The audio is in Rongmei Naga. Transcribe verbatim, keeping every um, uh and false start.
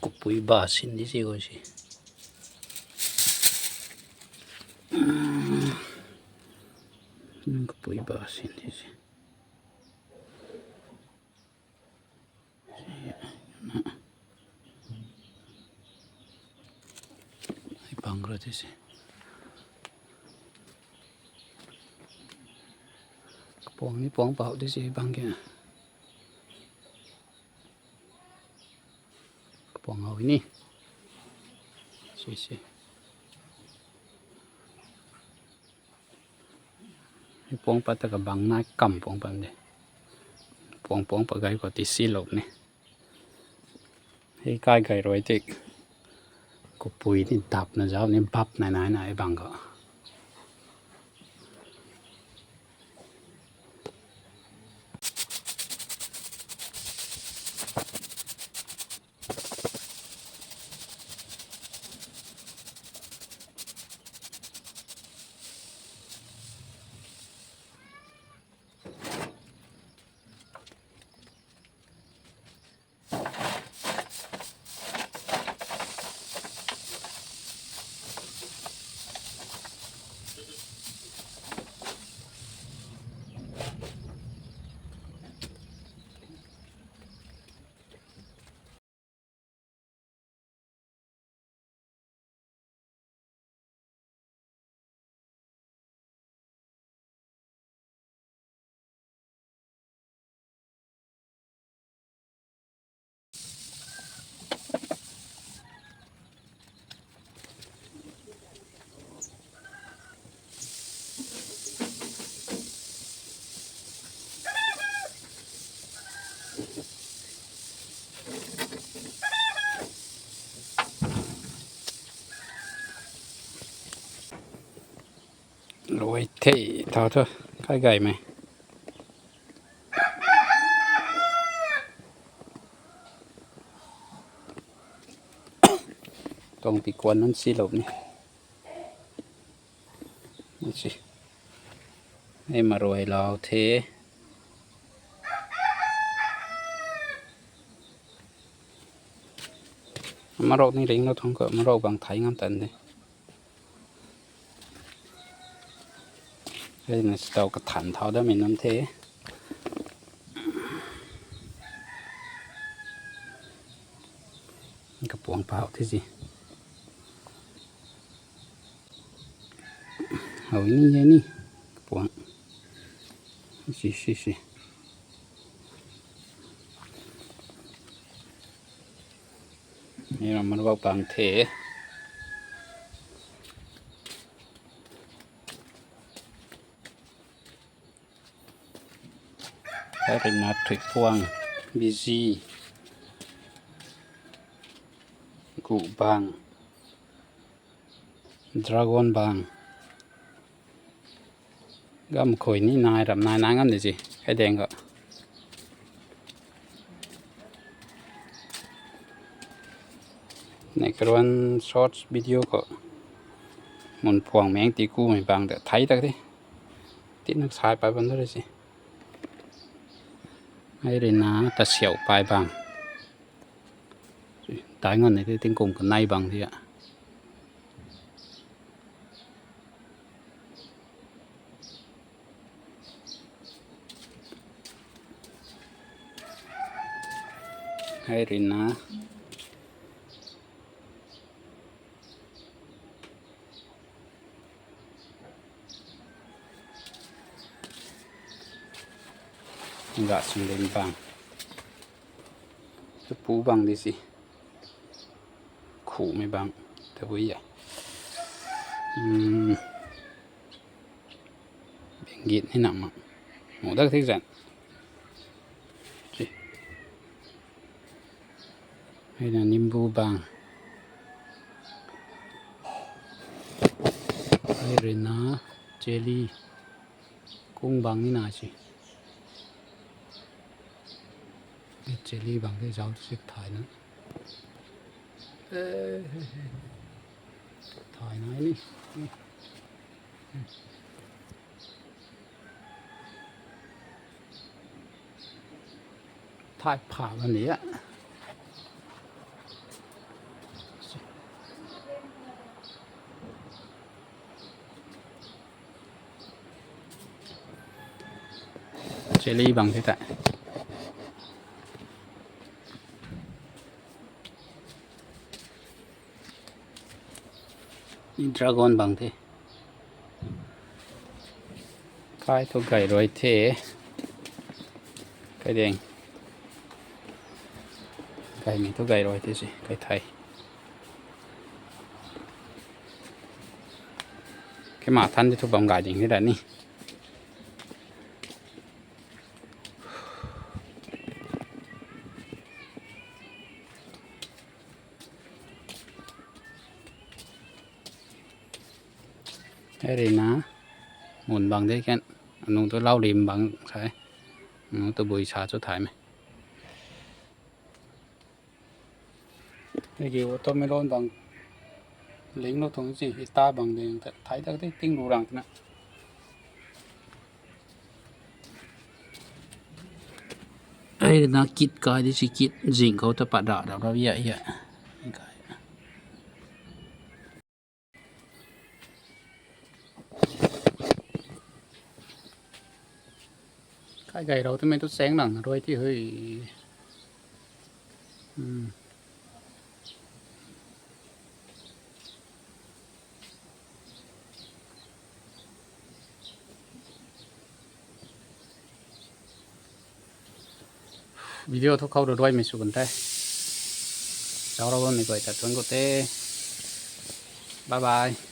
Kapui ba sin di si ko si. Kapui ba sin di si. Ai bang ro di si. Kapuang ni puang pau di si bang ke. Kapuang hau ni. Si si. Puang pat ta kabang nai kam puang pat de. Puang puang pat gay khou ti silou ni. Hei kai gay rui ti. Kapui ni dap na zau ni bap nai nai na bang khou. Luai the, thau thu, kai gaymei. Tuang pi kuan nunc silou ni. Si. Ei maruai lau the. Marok ni ringlou thung khou, marok bang thai ngam tan de. Hei na sitau kathan thau damei nunc the. Kapuang pau the si. Hau ni, hei ni. Kapuang. Si, si, si. Ni ram man bau pang the. Hei rui na thuipuang, bizi, gu bang, dragon bang. Gam khui ni nai ram nai nai ngam de si. Hei deng khou. Next one short video khou. Mun puang meng ti kumei bang de thai tak de. Tina sai pai bam da rui si. Hei rui na ta siau pai bang. Dai ngan ni te tingkum kanei bang ti a. Hei rui na. Ga sung den bang. Chu pu bang di si. Khumei bang. Tabui e. Hmm. Bengit ni na ma. Mu dak thik zan. Chi. Hei na nimbu bang. Hei rui na chili. Kung bang ni na si. Chili bang te zau sik thai na. Thai na ni. Thai pha bam ni a. Chili bang the ta. Ni dragon bang the. Kai thu gay rui the. Kai ding. Gaymei thu gay rui the si, kai thei. Keima than di thu bam gay ding ni da ni. Hei rui na, mun bang de kan, anung tu lau lim bang sai, anung tu bui sa chu thaymei. Hei ki watermelon bang, linglou tuang si, ita bang ding, thai tak te ting lu rang twna. Hei na kit kai di si kit, zing khou ta pat ra ra ra ya ya. Kai gay rou twmei tu cheng lang rui ti hui. Video thu khou rui ruaimei sw kan the. Zauc rou bammei guay ta thuanc khou te. Bye bye.